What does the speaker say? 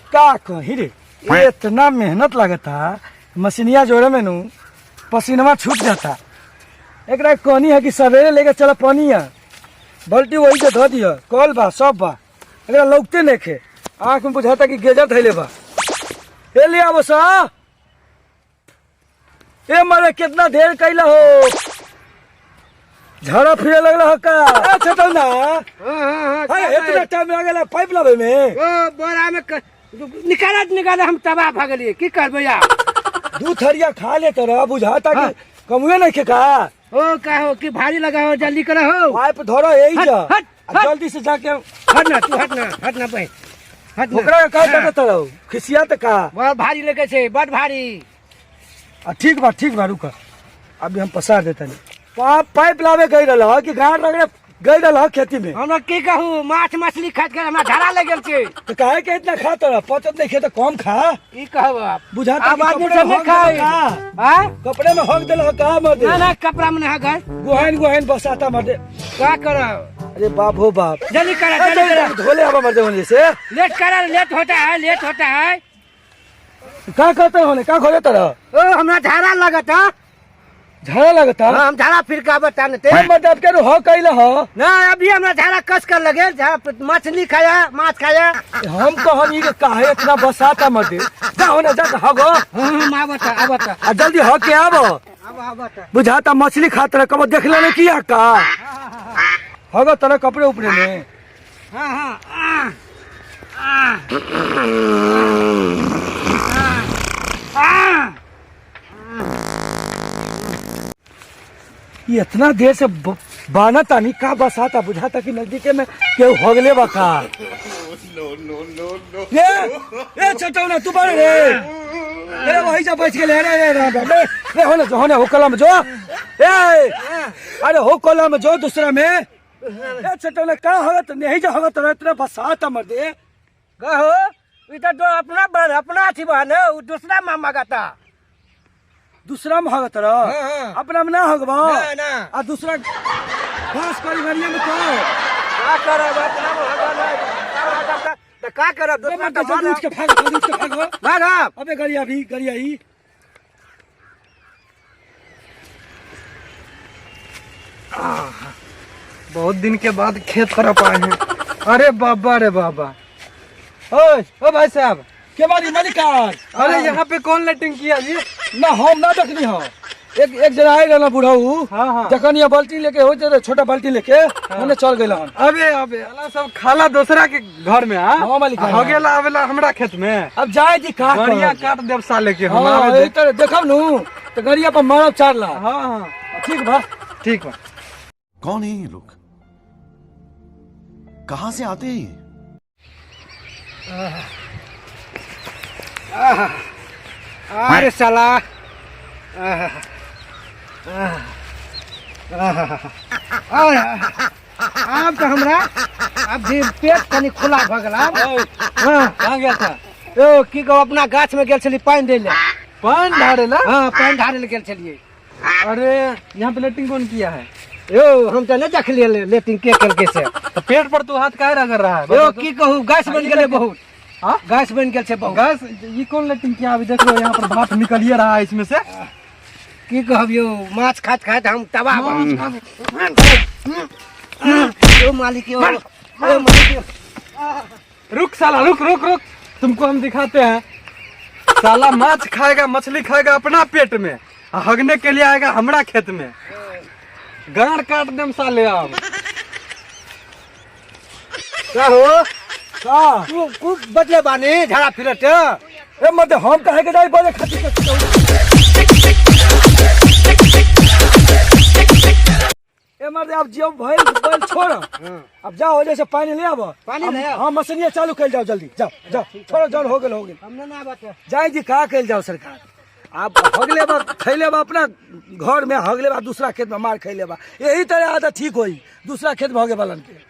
का कही रे, इतना मेहनत लगता मशीनिया जोड़े में, नु पसीनवा छूट जाता। एकरा कहनी है कि सवेरे लेके चला पानिया, बाल्टी वही से धो दिया, कल बा सब बा, एकरा लौकते नहीं खे, आँख में बुझाता कि गेजर धैले बा। ए ले आवो सा, ए मरे कितना देर कैला हो, झाड़ा फिरे लगला हो का? ए छटौ ना। हाँ, हाँ, हाँ। अरे इतना टाइम लागेला पाइप लावे में? ओ बोरा में निकालत निकालत हम तबाह भऽ गेलियै, की करबै आब? दू थरिया खा ले तर बुझाता कि कमुए नहीं खे का? ओ का हो कि भारी लगा हो, जल्दी करो हो। पाइप धरो यही हट, जा। हट, आ हट। जल्दी से जाके हट ना तू, हट ना, हट ना बे, हट ना। ओकरा का हाँ। करत रहो खिसिया त का? बड़ भारी लगे छै, बड़ भारी। आ ठीक बा, ठीक बा, रुक, अभी हम पसार देता नहीं। पाइप लावे गई रहल ह कि गाड़ रगड़े गई रहल ह खेती में? हमरा की कहू, माछ मछली खाइत के हमरा झाड़ा लग गेल छै। तो काहे के इतना खाता रह? पचत नहीं खे तो कम खा। की कहब आप? बुझाता आब कि आदमी कपड़े सब में नहीं हक खाइ। देलह का? आँय? कपड़े में हक देलह का मर्दे? ना ना, कपड़ा में नहीं हक। गुहाइन गुहाइन बसाता मर्दे। का करब? अरे बाप हो बाप। जल्दी करा, जल्दी करा। धोले आवा मर्दे होने से। लेट करा, लेट होता है, लेट होता है। का कहते होने, का खोजत रह? ओ हमरा झाड़ा लगत है। झाड़ा लगता? हाँ, हम झाड़ा फिर का बता नते। हम मतलब के हो कैला हो? ना, अभी हमरा झाड़ा कस कर लगे, झाड़ा मछली खाया, माछ खाया। हम कहनी के काहे इतना बसाता मर्दे, जा होने जा हगो। हाँ, हम आवत आवत। आ जल्दी हो के आबो। आब आवत। बुझाता मछली खात रहे, कबो देख लेने किया का हगो तरह कपड़े उपड़े में। हाँ हाँ, आ आ आ। ये इतना देर से बाना तानी का बसाता, बुझाता कि नजदीके में केहू हगले बा का? ए ए चटौना तू बारे रे, अरे वही जा बच गेले। अरे रे रे रे रे, होने जो, होने हो कलम जो, ए अरे हो कलम जो दूसरा में। ए चटौना का होगत नहीं जा होगत रहे, इतना बसाता मर दे। कहो ई तो अपना बड़ अपना अथी बा ने, उ दूसरा मामा गाता। दूसरा में होगत रह? हाँ, हाँ। अपना में ना होगबा? ना, ना। आ दूसरा घास करी घरिया में तो का करब, अपना में होगा ना तो का करब, दूसरा मत तो जल्दी उठ के भाग, जल्दी उठ के भागो। भागब। अबे गरिया भी गरिया ही। बहुत दिन के बाद खेत तरफ आए हैं। अरे बाबा रे बाबा, ओए ओ भाई साहब। के बारी मलिकार? अरे यहाँ पे कौन लेटिंग किया जी? ना हम ना देखनी हो, एक एक जना आए रहना बुढ़ऊ। हाँ, हाँ। जखन ये बाल्टी लेके हो जे छोटा बाल्टी लेके हमने चल गेल हन। अबे अबे अला सब खाला दूसरा के घर में। हाँ? हाँ, मालिक, हाँ। हगेला आवेला हमरा खेत में। अब जाए जी का गरिया करब? काट देव साले के हम। हाँ, आवे दे। एही तरह देखब नु तो गरिया पर मारब चार ला। हाँ हाँ। ठीक बा। ठीक बा। कौन है ये लोग, कहां से आते हैं ये? अरे साला, आब तो हमरा अब भी पेट कनी खुला भऽ गेल आब। हाँ। कहाँ गया था? ओ की कहू, अपना गाछ में गेल छली पानि दै लए। पान ढारे ला? हाँ, पानि ढारे लए गेल छलियै। अरे यहाँ पे लेटिंग कौन किया है? यौ हम तऽ नहि देखलियै लेटिंग के केलकै से। तो पेट पर तू हाथ काहे रगड़ रहा है? यौ बता तो। की कहू, गैस बनि गेलै बहुत। हाँ? गैस बनि गेल छै बहुत। गैस ये कौन लेटिंग किया? अभी देख लो यहाँ पर भाप निकलिए रहा है इसमें से। की कहब यौ, माछ खाइत खाइत हम तबाह भऽ गेल। यौ मालिक, यौ, यौ मालिक यौ। रुक साला, रुक रुक रुक, तुमको हम दिखाते हैं। साला माछ खाएगा, मछली खाएगा अपना पेट में, आ हगने के लिए आएगा हमरा खेत में। गाड़ काट देम साले अब। कहो का तू खूब बदले बानी झाड़ा फिरत। ए मत हम काहे के जाई बोले खातिर? ए मर्द, अब जियो भइल भइल छोड़, अब जाओ जैसे पानी ले आबो। पानी ले आबो। हाँ, मशीनिया चालू कइल जाओ, जल्दी जाओ जाओ, छोड़ो, जौन हो गेल हो गेल। हमने ना बात जाए जी का कइल जाओ सरकार, आप हगले बा खैले बा अपना घर में, हगले बा दूसरा खेत में मार खैले बा। यही तरह आदत ठीक होई दूसरा खेत में हगे वालन के।